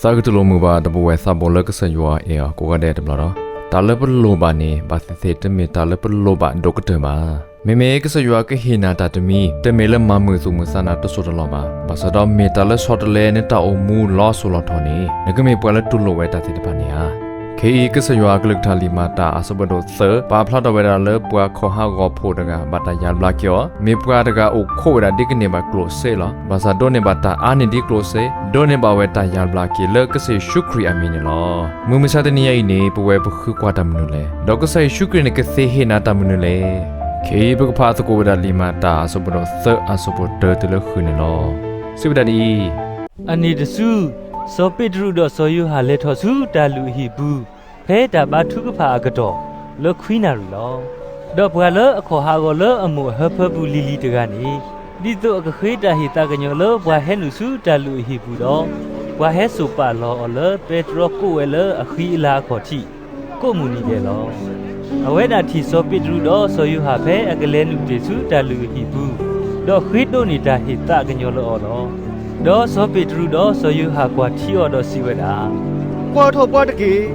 သးကတူၢ်လိာ်မုာ်ဘၣ်ဒီပုၢ်ဝဲၢ်သးဘိလၢကစၢ်ယွၤအဲၣ်အီၤကိးဂၤဒဲးတဘျီဒီး, တၢ်လၢပလိၣ်ဘၣ်န့ၣ် ဘၣ်သ့ၣ်သ့ၣ်တမ့ၢ်တၢ်လၢပလိၣ်ဘၣ်ဒိၣ်ကတၢၢ်ဘၣ်. မ့မ့ၢ်ကစၢ်ယွၤကဟ့ၣ်နၤတၢ်တမံၤ တမ့ၢ်လၢမၤမုာ်သူၣ်မုာ်သးနၤတစိၢ်တလီၢ်ဘၣ်. ဘၣ်ဆၣ်ဒီးမ့ၢ်တၢ်လၢဆီတလဲနတၢ်အိၣ်မူလီၤစိၤလီၤထီန့ၣ် နကမ့ၢ်ပှၤလၢတူၢ်လိာ်ဝဲတၢ်သ့ၣ်တဖၣ်န့ၣ်ဧါ. ခဲအံၤ ကစၢ်ယွၤအကလုၢ်ကထါလံာ်မၤတၢ်အဆၢဖးဒိၣ်သၢ ပာ်ဖျါထီၣ်ဝဲဒၣ်လၢပှၤခီၣ်ဟးဂီၤဖိတဂၤ ဘၣ်တၢ်ယါဘျါက့ၤအီၤ, မ့ၢ်ပှၤတဂၤအိၣ်ခိးဝဲဒၣ်ဒ်ကန့ၢ်ဘၣ်ကျိၣ်စ့လီၤ. ဘၣ်ဆၣ်ဒိးန့ၢ်ဘၣ်တၢ်အါန့ၢ်ဒ်ကျိၣ်စ့, ဒိးန့ၢ်ဘၣ်ဝဲတၢ်ယါဘျါက့ၤလၢကစၢ်ယ့ၣ်ၡူးခရံာ်အမံၤန့ၣ်လီၤ. မုၢ်မဆါတနံၤညါအံၤန့ၣ် ပဝဲပဃုကွၢ်တၢ်မနုၤလဲၣ်, ဒီးကစၢ်ယ့ၣ်ၡူးခရံာ်န့ၣ် ကသ့ဟ့ၣ်နၤတၢ်မနုၤလဲၣ်. ခဲအံၤ ပကဖးသကိးဝဲဒၣ်လံာ်မၤတၢ်အဆၢဖးဒိၣ်သၢ အဆၢဖးဒိၣ်တၢတုၤလၢဃုန့ၣ်လီၤ. စံးဝဲဒၣ်ဒ်အံၤ, အနံၣ်တစု, စီၤပ့းတရူးဒီးစီၤယိၤဟၣ်လဲၤထီၣ်ဆူတၢ်လုၢ်အဟံၣ်ပူၤ ဖဲတၢ်ဘါထုကဖၣ်အကတီၢ်, လၢခွံနၣ်ရံၣ်လီၤ. ဒီးပှၤလၢအခီၣ်ဟးဂီၤလၢအမိၢ်အဟၢဖၢပူၤလံၤလံၤတဂၤန့ၣ်, ဒ်သိးအကဃ့တၢ်ဟ့ၣ်သးကညီၤလၢပှၤဟဲနုာ်ဆူတၢ်လုၢ်အဟံၣ်ပူၤဒီး, ပှၤဟဲစိာ်ပာ်လီၤအီၤလၢပဲတြီကိးဝဲလၢအဃံအလၤအခီၣ်ထံး ကိးမုၢ်နံၤဒဲးလီၤ. အဝဲဒၣ်ထံၣ်စီၤပ့းတရူးဒီးစီၤယိၤဟၣ်ဖဲအကလဲၤနုာ်တ့ၢ်ဆူတၢ်လုၢ်အဟံၣ်ပူၤ, ဒီးဃ့ဒိးန့ၢ်တၢ်ဟ့ၣ်သးကညီၤလၢအီၤလီၤ. ဒီးစီၤပ့းတရူးဒီးစီၤယိၤဟၣ်ကွၢ်ထံအီၤဒီးစံးဝဲဒၣ်, ကွၢ်ထီၣ်ပှၤတက့ၢ်.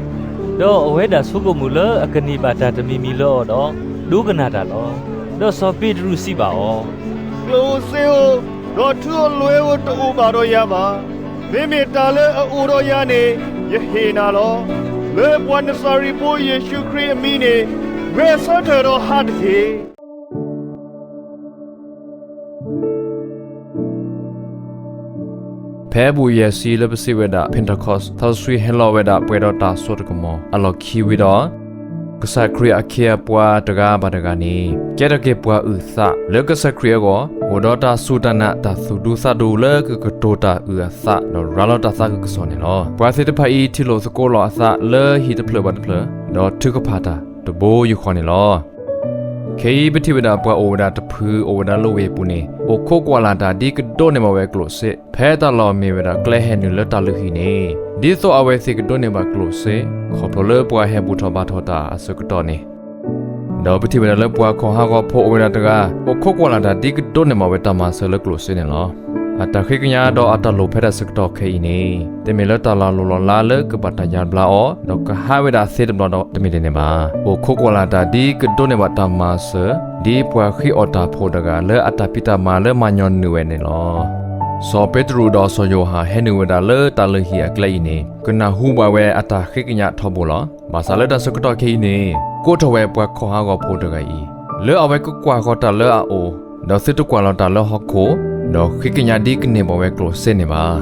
ဒီးအဝဲဒၣ်ဆိကမိၣ်လၢအကန့ၢ်ဘၣ်တၢ်တမံၤမံၤလၢအီၤဒီး ဒိကနၣ်တၢ်လီၤ. ဒီးစီၤပ့းတရူးစံးဘၣ်အီၤ, ကျိၣ်ဧိၤစ့ဧိၤ, ဒီးထုအီၤလွဲဧိၤတအိၣ်ဘၣ်ဒီးယၤဘၣ်. မ့မ့ၢ်တၢ်လၢအအိၣ်ဒီးယၤန့ၣ် ယဟ့ၣ်နၤလီၤ. လၢပှၤနစၤရ့းဖိယ့ၣ်ၡူးခရံာ်အမံၤန့ၣ် ဂဲၤဆၢထၢၣ်ဒီးဟးတက့ၢ်. ဖဲအပူၤယဲၢ်ဆံလၢပစံးဝဲဒၣ် Pentecost သးစီဆှံဟဲလီၤဝဲဒၣ်ပှဲၤဒီးတၢ်စိတၢ်ကမီၤအလီၢ်ခံဝံၤဒီး, ကစၢ်ခရံာ်အခ့အပှၤတဂၤဘၣ်တဂၤန့ၣ် ကဲထီၣ်က့ၤပှၤအုၣ်သးလၢကစၢ်ခရံာ်အဂီၢ်, အိၣ်ဒီးတၢ်စူၢ်တၢ်နာ် တၢ်သူၣ်ဒူသးဒူလၢကကတိၤတၢ်အုၣ်အသး ဒီးရၤလီၤတၢ်သးခုကစီၣ်န့ၣ်လီၤ. ပှၤသ့ၣ်တဖၣ်အံၤ ထံၣ်လိာ်သကိးလီၤအသးလၢဟံၣ်တဖျၢၣ်ဘၣ်တဖျၢၣ်, ဒီးထုကဖၣ်တၢ်တဘိယူၢ်ဃီန့ၣ်လီၤ. ခဲအံၤ ပထံၣ်ဝဲဒၣ်ပှၤအိၣ်ဝဲဒၣ်တဖု အိၣ်ဝဲဒၣ်လၢဝ့ၢ်ပူၤန့ၣ် အိၣ်ခိးကွၢ်လၢ်တၢ်ဒ်ကဒိးန့ၢ်ဘၣ်ဝဲကျိၣ်စ့ ဖဲတၢ်လီၢ်မ့ၢ်ဝဲဒၣ်ကျဲဟဲနုာ်လၢတၢ်လုၢ်ဟံၣ်န့ၣ်, ဒ်သိးအဝဲသ့ၣ်ကဒိးန့ၢ်ဘၣ်ကျိၣ်စ့ ခီဖျိလၢပှၤဟဲဘူးထီၣ်ဘါထီၣ်တၢ်အဆၢကတီၢ်န့ၣ်, ဒီးပထံၣ်ဝဲဒၣ်လၢပှၤခီၣ်ဟးဂီၤဖိအိၣ်ဝဲဒၣ်တဂၤ အိၣ်ခိးကွၢ်လၢ်တၢ်ဒ်ကဒိးန့ၢ်ဘၣ်ဝဲတၢ်မၤစၢၤလၢကျိၣ်စ့န့ၣ်လီၤ. အတၢ်ဃ့ကညးဒီးအတၢ်လိၣ်ဖဲတၢ်ဆၢကတီၢ်ခဲအံၤန့ၣ် တမ့ၢ်လၢတၢ်လီၢ်လိၣ်လီၤလးလၢကဘၣ်တၢ်ယါဘျါအီၤ ဒီးကဟးဝဲဒၣ်သ့တဘျီဒီးတမ့ၢ်ဒ်န့ၣ်ဘၣ်. အိၣ်ခိးကွၢ်လၢ်တၢ်ဒ်ကဒိးန့ၢ်ဘၣ်တၢ်မၤစၢၤ ဒ်ပှၤဃ့အီၣ်တၢ်ဖိတဂၤလၢအတၢ်ဖံးတၢ်မၤလၢမၤညီနုၢ်ဝဲန့ၣ်လီၤ. စီၤပ့းတရူးဒီးစီၤယိၤဟၣ်ဟဲနုာ်ဝဲဒၣ်လၢတၢ်လုၢ်ဟံၣ်အကျဲအံၤန့ၣ် ကနၢ်ဟူဘၣ်ဝဲအတၢ်ဃ့ကညးထီဘိလီၤ. ဘၣ်ဆၣ်လၢတၢ်ဆၢကတီၢ်ခဲအံၤန့ၣ် ကိးထီၣ်ဝဲပှၤခီၣ်ဟးဂီၤဖိတဂၤအံၤ လၢအဝဲကကွၢ်ဃီၤတၢ်လၢအအိၣ်, ဒီးသုတကွၢ်လီၤတၢ်လၢဟီၣ်ခိၣ်, ဒီးဃ့ကညးဒ်ကန့ၢ်ဘၣ်ဝဲကျိၣ်စ့န့ၣ်ဘၣ်.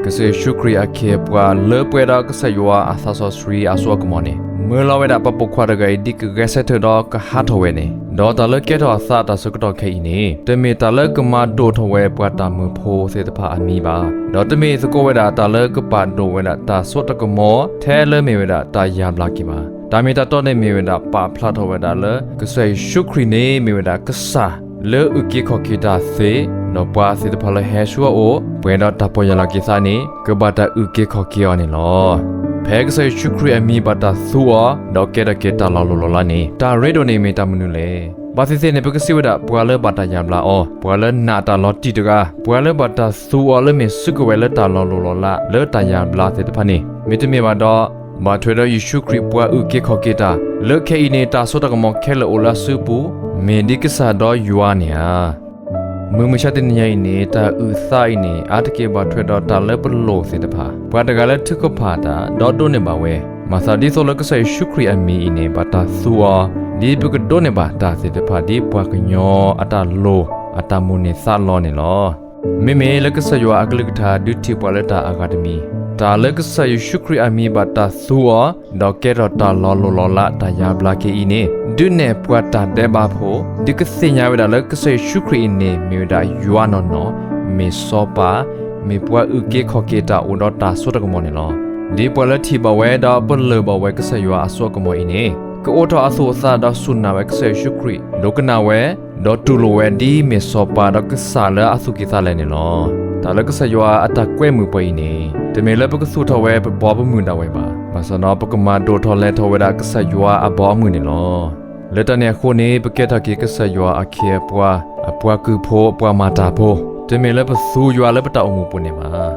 ကစၢ်ယ့ၣ်ၡူးခရံာ်အခ့အပှၤလၢပှဲၤဒီးကစၢ်ယွၤအသးစီဆှံအစိအကမီၤန့ၣ် မၢလီၤဝဲဒၣ်ပှၤပိာ်ခွါတဂၤအံၤဒ်ကဂဲၤဆၢထၢၣ်ဒီးကဟးထီၣ်ဝဲန့ၣ်, ဒီးတၢ်လၢကဲထီၣ်အသးတၢ်ဆၢကတီၢ်ခဲအံၤန့ၣ် တမ့ၢ်တၢ်လၢကမၤဒိၣ်ထီၣ်ဝဲပှၤတၢ်မုာ်ဖိသ့ၣ်တဖၣ်အမံၤဘၣ်, ဒီးတမ့ၢ်သကိးဝဲဒၣ်တၢ်လၢကပာ်ဒိၣ်ဝဲဒၣ်တၢ်စိတၢ်ကမီၤထဲလၢမ့ၢ်ဝဲဒၣ်တၢ်ယါဘျါက့ၤဘၣ်. တၢ်မ့ၢ်တၢ်တီန့ၣ်မ့ၢ်ဝဲဒၣ်ပာ်ဖျါထီၣ်ဝဲဒၣ်လၢ ကစၢ်ယ့ၣ်ၡူးခရံာ်န့ၣ်မ့ၢ်ဝဲဒၣ်ကစၢ်လၢအုၣ်က့ၤခီၣ်က့ၤတၢ်သ့, ဒီးပှၤသ့ၣ်တဖၣ်လၢဟဲဆူအအိၣ် ပှဲၤဒီးတၢ်ပီၢ်ယၢ်လီၤက့ၤသးန့ၣ် ကဘၣ်တၢ်အုၣ်က့ၤခီၣ်က့ၤအီၤန့ၣ်လီၤ. ဖဲကစၢ်ယ့ၣ်ၡူးခရံာ်အမံၤဘၣ်တၢ်သူအီၤ ဒီးကဲထီၣ်က့ၤတၢ်လီၢ်လိၣ်လီၤလးန့ၣ် တၢ်ရ့ဒိၣ်န့ၣ်မ့ၢ်တၢ်မနုၤလဲၣ်. ဘၣ်သ့ၣ်သ့ၣ်န့ၣ် ပကစံးဝဲဒၣ် ပှၤလၢဘၣ်တၢ်ယါဘျါအီၤ, ပှၤလၢနာ်တၢ်လီၤတံၢ်တဂၤ, ပှၤလၢဘၣ်တၢ်သူအီၤလၢမ့ၢ်စုကဝဲၤလၢတၢ်လီၢ်လိၣ်လီၤလးလၢတၢ်ယါဘျါသ့ၣ်တဖၣ်န့ၣ် မ့တမ့ၢ်ဘၣ်ဒီး ဘၣ်ထွဲဒီးယ့ၣ်ၡူးခရံာ်ပှၤအုၣ်က့ၤခီၣ်က့ၤတၢ် လၢခဲအံၤန့ၣ် တၢ်စိတၢ်ကမီၤခဲလၢာ်အိၣ်လၢအစုပူၤ မ့ၢ်ဒ်ကစၢ်ဒီးယွၤန့ၣ်ဧါ. မုၢ်မဆါတနံၤညါအံၤန့ၣ် တၢ်အုၣ်သးအံၤန့ၣ် အါတက့ၢ်ဘၣ်ထွဲဒီးတၢ်လၢပလိၣ်သ့ၣ်တဖၣ်, ပှၤတဂၤလၢထုကဖၣ်တၢ် ဒီးဒိးန့ၢ်ဘၣ်ဝဲ, မၤသးဒ်သိးလၢကစၢ်ယ့ၣ်ၡူးခရံာ်အမံၤအံၤန့ၣ် ဘၣ်တၢ်သူအီၤ ဒ်ပကဒိးန့ၢ်ဘၣ်တၢ်သ့ၣ်တဖၣ် ဒ်ပှၤကညီအတၢ်လိၣ် အတၢ်မိၣ်န့ၢ်သးလီန့ၣ်လီၤ. မ့မ့ၢ်လၢကစၢ်ယွၤအကလုၢ်ကထါဒုးထံၣ်ပှၤလၢတၢ်အဂၤတမံၤ, တၢ်လၢကစၢ်ယ့ၣ်ၡူးခရံာ်အမံၤဘၣ်တၢ်သူအီၤ ဒီးကဲထီၣ်တၢ်လီၢ်လိၣ်လီၤလးတၢ်ယါဘျါက့ၤအံၤန့ၣ် ဒုးနဲၣ်ပှၤတၢ်ဒဲးဘးဖိ ဒုးကသ့ၣ်ညါဝဲဒၣ်လၢကစၢ်ယ့ၣ်ၡူးခရံာ်အံၤန့ၣ် မ့ၢ်ဝဲဒၣ်ယွၤနီၢ်နီၢ်, မ့ၢ်စီၤပၤ, မ့ၢ်ပှၤအုၣ်က့ၤခီၣ်က့ၤတၢ်အိၣ်ဒီးတၢ်စိတၢ်ကမီၤန့ၣ်လီၤ. ဒ်ပှၤလၢထံၣ်ဘၣ်ဝဲဒီးပလၢၢ်ဘၣ်ဝဲကစၢ်ယွၤအစိအကမီၤအံၤန့ၣ် ကအိးထီၣ်အသူၣ်အသးဒီးစူၢ်နာ်ဝဲကစၢ်ယ့ၣ်ၡူးခရံာ်, ဒိကနၣ်ဝဲ, ဒီးတူၢ်လိာ်ဝဲဒ်မ့ၢ်စီၤပၤဒီးကစၢ်လၢအသူၣ်ကံၢ်သးလဲန့ၣ်လီၤ. တၢ်လၢကစၢ်ယွၤအတၢ်ကွဲမုာ်ပှၤအံၤန့ၣ် တမ့ၢ်လၢပကသူၣ်ထီၣ်ဝဲပဘီပမုၢ်ဒၣ်ဝဲဘၣ်. ဘၣ်ဆၣ်ဒီးပကမၤဒိၣ်ထီၣ်လဲၤထီၣ်ဝဲဒၣ်ကစၢ်ယွၤအဘီအမုၢ်န့ၣ်လီၤ. လၢတၢ်န့ၣ်အဃိန့ၣ် ပကဲထီၣ်က့ၤကစၢ်ယွၤအခ့အပှၤ, အပှၤကုၢ်ဖိ, အပှၤမၤတၢ်ဖိ, တမ့ၢ်လၢပသူယွၤလၢပတၢ်အိၣ်မူပူၤန့ၣ်ဘၣ်.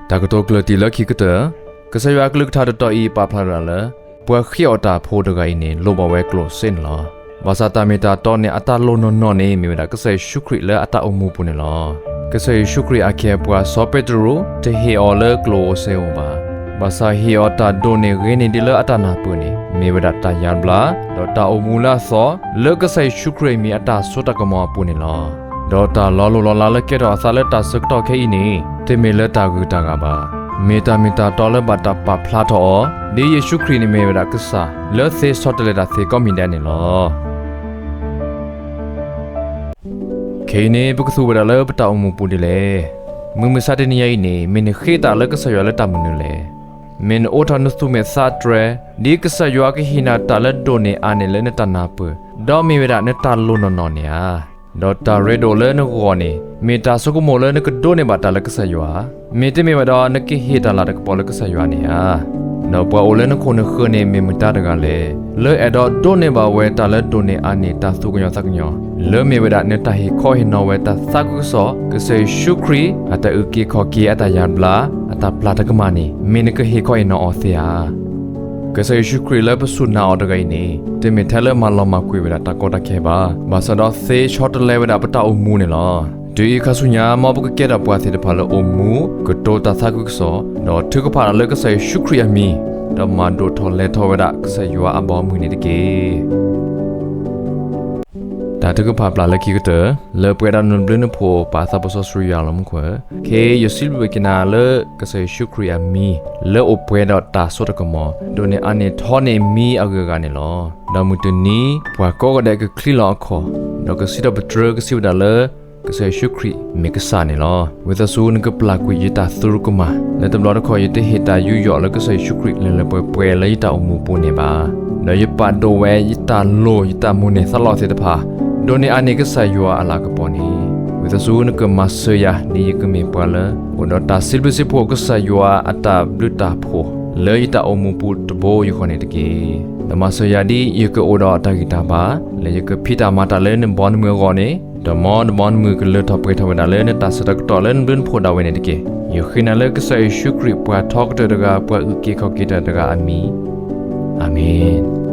တၢ်ကတိၤကျၢၢ်တံၢ်လၢခံကတၢၢ်, ကစၢ်ယွၤအကလုၢ်ကထါတတီၤအံၤ ပာ်ဖျါဝဲဒၣ်လၢ ပှၤဃ့အီၣ်တၢ်ဖိတဂၤအံၤန့ၣ် လိၣ်ဘၣ်ဝဲကျိၣ်စ့န့ၣ်လီၤ. ဘၣ်ဆၣ်တၢ်မ့ၢ်တၢ်တီန့ၣ် အတၢ်လိၣ်နီၢ်နီၢ်န့ၣ် မ့ၢ်ဝဲဒၣ်ကစၢ်ယ့ၣ်ၡူးခရံာ်လၢအတၢ်အိၣ်မူပူၤန့ၣ်လီၤ. ကစၢ်ယ့ၣ်ၡူးခရံာ်အခ့အပှၤစီၤပ့းတရူး တဟ့ၣ်အီၤလၢကျိၣ်ဧိၤစ့ဧိၤဘၣ်. ဘၣ်ဆၣ်ဟ့ၣ်အီၤတၢ်ဒိးန့ၢ်ဂ့ၤန့ၢ်ဒံးလၢအတၢ်နၢ်ပၢၢ်န့ၣ် မ့ၢ်ဝဲဒၣ်တၢ်ယါဘျါ, ဒီးတၢ်အိၣ်မူလၢအသီ လၢကစၢ်ယ့ၣ်ၡူးခရံာ်အမံၤအတၢ်စိတၢ်ကမီၤအပူၤန့ၣ်လီၤ. ဒီးတၢ်လီၤလိၢ်လီၤလးလၢကဲထီၣ်အသးလၢတၢ်ဆၢကတီၢ်ခဲအံၤန့ၣ် တမ့ၢ်လၢတၢ်ဂုၤတၢ်ဂၤဘၣ်. မ့ၢ်တၢ်မ့ၢ်တၢ်တီလၢဘၣ်တၢ်ပာ်ဖျါထီၣ်အီၤ ဒ်ယ့ၣ်ၡူးခရံာ်န့ၣ်မ့ၢ်ဝဲဒၣ်ကစၢ် လၢသ့ဆီတလဲတၢ်သ့ကိးမံၤဒဲးန့ၣ်လီၤ. ခဲအံၤန့ၣ် ပကသူၣ်ဝဲဒၣ်လၢပတၢ်အိၣ်မူပူၤဒ်လဲၣ်. မုၢ်မဆါတနံၤညါအံၤန့ၣ် မ့ၢ်နဃ့တၢ်လၢကစၢ်ယွၤလၢတၢ်မနုၤလဲၣ်. မ့ၢ်နအိးထီၣ်နသူၣ်မဲာ်သးတြဲၤ ဒ်ကစၢ်ယွၤကဟ့ၣ်နၤတၢ်လၢဒိးန့ၢ်အါန့ၢ်လၢနတၢ်နၢ်ပၢၢ် ဒီးမ့ၢ်ဝဲဒၣ်နတၢ်လိၣ်နီၢ်နီၢ်န့ၣ်ဧါ. ဒီးတၢ်ရ့ဒိၣ်လၢနဂီၢ်န့ၣ် မ့ၢ်တၢ်ဆိကမိၣ်လၢနကဒိးန့ၢ်ဘၣ်တၢ်လၢကစၢ်ယွၤ မ့တမ့ၢ်ဘၣ်ဒီး နကဟ့ၣ်တၢ်လၤတၢ်ကပီၤလၢကစၢ်ယွၤန့ၣ်ဧါ. ဒီးပှၤအိၣ်လၢနခိၣ်နဃၢၤန့ၣ် မ့ၢ်မတၤတဂၤလဲၣ် လၢအဲၣ်ဒိးဒိးန့ၢ်ဘၣ်ဝဲတၢ်လၢဒိးန့ၢ်အါန့ၢ်တၢ်သူၣ်ကညီၤသးကညီၤ လၢမ့ၢ်ဝဲဒၣ်နတၢ်ဟ့ၣ်ခီဟ့ၣ်နီၤဝဲတၢ်သးခုကစီၣ် ကစၢ်ယ့ၣ်ၡူးခရံာ် အတၢ်အုၣ်က့ၤခီၣ်က့ၤ အတၢ်ယါဘျါ အတၢ်ပျၢ်တၢ်ကမၣ်န့ၣ် မ့ၢ်နကဟ့ၣ်ခီဟ့ၣ်နီၤအီၤသ့ဧါ. ကစၢ်ယ့ၣ်ၡူးခရံာ်လၢပစူၢ်နာ်အီၤတဂၤအံၤန့ၣ် တမ့ၢ်ထဲလၢမၤလီၤမၢ်ကွံာ်ဝဲဒၣ်တၢ်ကီတၢ်ခဲဘၣ်. ဘၣ်ဆၣ်ဒီးသ့ဆီတလဲဝဲဒၣ်ပတၢ်အိၣ်မူန့ၣ်လီၤ. တုၤအံၤခါဆူညါ မ်ပကကဲထီၣ်ပှၤသ့ၣ်တဖၣ်လၢအိၣ်မူ ကတိၤတၢ်သးခုကစီၣ် ဒီးထုကဖၣ်တၢ်လၢကစၢ်ယ့ၣ်ၡူးခရံာ်အမံၤ ဒီးမၤဒိၣ်ထီၣ်လဲၤထီၣ်ဝဲဒၣ်ကစၢ်ယွၤအဘီအမုၢ်န့ၣ်တက့ၢ်. တၢ်ထုကဖၣ်ပျၢ်လၢခံကတၢၢ် လၢပှဲၤဒီးနဘျုးနဖှိၣ်ပၢ်သးစီဆှံယွၤလီၤမူခိၣ်, ခဲအံၤယစံးဘျုးက့ၤနၤလၢကစၢ်ယ့ၣ်ၡူးခရံာ်အမံၤ လၢအိၣ်ပှဲၤဒီးတၢ်စိတၢ်ကမီၤ ဒိးန့ၢ်အါန့ၢ်ထီန့ၢ်မံအဂုၤအဂၤန့ၣ်လီၤ. ဒီးမုၢ်တနံၤ ပှၤကိးဂၤဒဲးကချံလီၤအခီၣ်, ဒီးကစံးထီၣ်ပတြၢၤကစံးဝဲဒၣ်လၢ ကစၢ်ယ့ၣ်ၡူးခရံာ်မ့ၢ်ကစၢ်န့ၣ်လီၤ. ဝံသးစူၤနကပျၢ်ကွံာ်ယတၢ်သရူးကမၣ် လၢတဘျီတခီၣ်ယတဟ့ၣ်တၢ်ယူးယီၣ်လၢကစၢ်ယ့ၣ်ၡူးခရံာ်လၢလၢပှဲၤပှဲၤလၢယတၢ်အိၣ်မူပူၤန့ၣ်ဘၣ်. ဒီးယပာ်ဒိၣ်ဝဲယတၢ်လိၣ်ယတၢ်မိၣ်န့ၢ်သးလီသ့ၣ်တဖၣ် ဒိးန့ၢ်အါန့ၢ်ကစၢ်ယွၤအလၤကပီၤန့ၣ်, ဝံသးစူၤနကမၤစၢၤယၤ ဒ်ယကမ့ၢ်ပှၤလၢ အိၣ်ဒီးတၢ်စံးဘျုးစံးဖှိၣ်ကစၢ်ယွၤအတၢ်ဘျုးတၢ်ဖှိၣ် လၢယတၢ်အိၣ်မူပူၤတဘိယူၢ်ဃီန့ၣ်တက့ၢ်. ဒီးမၤစၢၤယၤဒ်ယကအိၣ်ဒီးတၢ်ဂံၢ်တၢ်ဘါ လၢယကဖံးတၢ်မၤတၢ်လၢနဘီနမုၢ်အဂီၢ်န့ၣ်, ဒီးမ်နဘီနမုၢ်ကလၢထီၣ်ပှဲၤထီၣ်ဝဲဒၣ်လၢနတၢ်ဆၢတၢ်ကတီၢ်လၢနဘျုးနဖှိၣ်ဒၣ်ဝဲန့ၣ်တက့ၢ်. ယဃ့နၤလၢကစၢ်ယ့ၣ်ၡူးခရံာ်ပှၤထီကတၢၢ်တဂၤ ပှၤအုၣ်က့ၤခီၣ်က့ၤတၢ်တဂၤအမံၤ, အၤမ့ၣ်.